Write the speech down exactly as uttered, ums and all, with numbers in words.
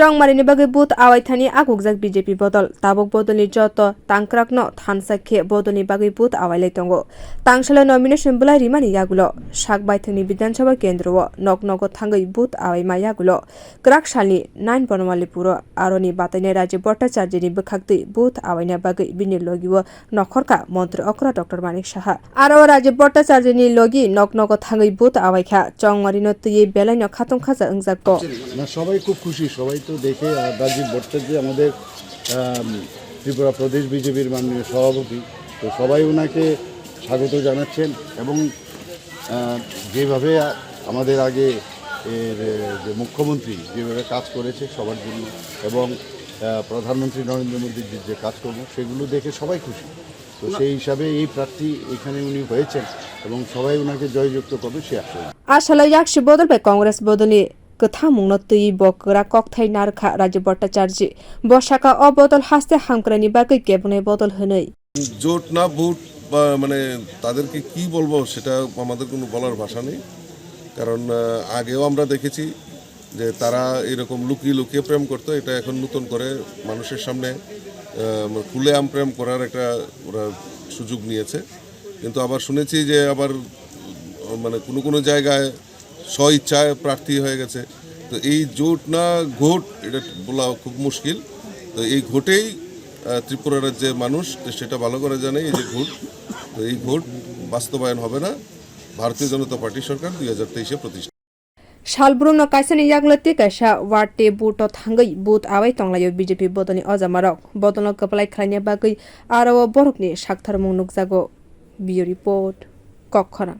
Chongmarini bagwi vote awaithani agukjak B J P bodol. Tabuk bodolni joto tangkrakno thansa khe bodolni bagwi vote awailai tongo. Tangsalo nomination bwlai rimani yagulo sak baithangni Bidhan Sabha kendro o nok nogo thangwi vote awaima yagulo kwrak salni nine Bonowalipuro aroni batainai Rajiv Bhattacharjini bwkhaktwi vote awaina bagwi bini logio nokhorkha Montri Okra Doctor Manik Saha. Aro Rajiv Bhattacharjini logi nok nogo thangwi vote awaikha, Chongmarino twiwi belaino khatung khaja wngjakgo. না, সবাই খুব খুশি, সবাই তো দেখে। আর রাজীব ভট্টাচার্য আমাদের, আম, ত্রিপুরা প্রদেশ বিজেপির মাননীয় সভাপতি, তো সবাই ওনাকে স্বাগত জানাচ্ছেন এবং, আহ, যেভাবে আ-, আমাদের আগে এর, এ, যে মুখ্যমন্ত্রী যেভাবে কাজ করেছে সবার জন্য এবং, আহ, প্রধানমন্ত্রী নরেন্দ্র মোদীজির যে কাজকর্ম, সেগুলো দেখে সবাই খুশি। তো সেই হিসাবে এই প্রার্থী এখানে উনি হয়েছেন এবং সবাই ওনাকে জয়যুক্ত করবে, সে আশা। Asalo yaksi bodol bai Congress bodolni kwthamungno twiwi bo kwrak kokthai narwkha Rajiv Bhattacharjee. Bo sakha o bodol haste hamkraini bagwi kebengnaino bodol hwnwi. জোট না ভোট বা মানে তাদেরকে কি বলবো, সেটা আমাদের কোনো বলার ভাষা নেই। কারণ, আহ, আগেও আমরা দেখেছি যে তারা এরকম লুকিয়ে লুকিয়ে প্রেম করতো, এটা এখন নতুন করে মানুষের সামনে, আহ, খুলেআম প্রেম করার একটা ওরা সুযোগ নিয়েছে। কিন্তু আবার শুনেছি যে আবার, উম, মানে কোনো কোনো জায়গায় স্ব ইচ্ছায় প্রার্থী হয়ে গেছে। তো এই জোট না ঘোট, এটা বলা খুব মুশকিল। তো এই ঘোটেই, আহ, ত্রিপুরা রাজ্যের মানুষ তো সেটা ভালো করে জানে, এই যে ঘোট, তো এই ঘোট বাস্তবায়ন হবে না। ভারতীয় জনতা পার্টি সরকার দুই হাজার তেইশে প্রতিষ্ঠা। Salbrumno kaisani yagulo tei kaisa ward tei booth-o thangwi booth awai tonglaio B J P bodolni ojamarok. Bodolno kwplai khlaina bagwi aro-o borokni saktharmung nukjago. Bureau Report, Kokkhorang.